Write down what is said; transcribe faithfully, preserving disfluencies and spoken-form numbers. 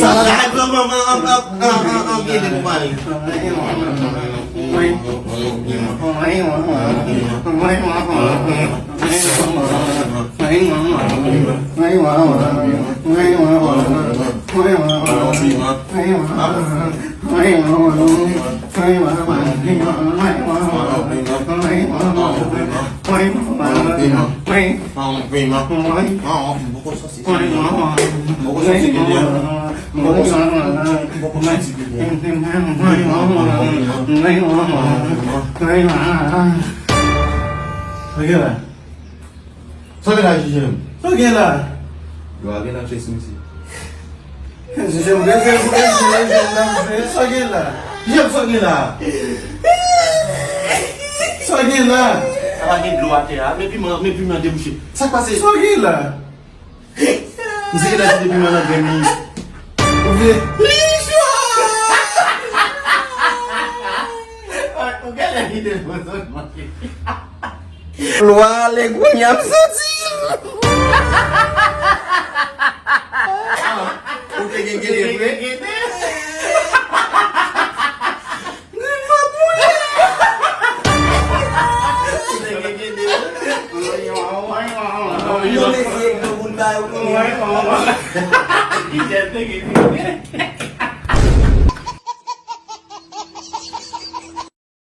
Sa la, ay, pran manman, an, an, an, an, an, gen de konpayi. Ok la. Sa w gen la, Jijèm? Sa w gen la? Yo a gen nan chase misye. Jijèm, rete pou rete, rete nan fè. Sa w gen la? Jijèm, sa w gen la? Sa w gen la? Sa pa gen dlo atè a. Men piman, men piman debouche. Sa k pase? Sa w gen la? M se ki lè ti depi mwen nan grenn li. Ou vle? Li cho! Ou genlè kite l pou zòt manke. Lwa Legonya m santi. Ou te gen gede vre? Gede. Yon mesye, yon moun ba yo konnen. Ki jèn nèg li ye?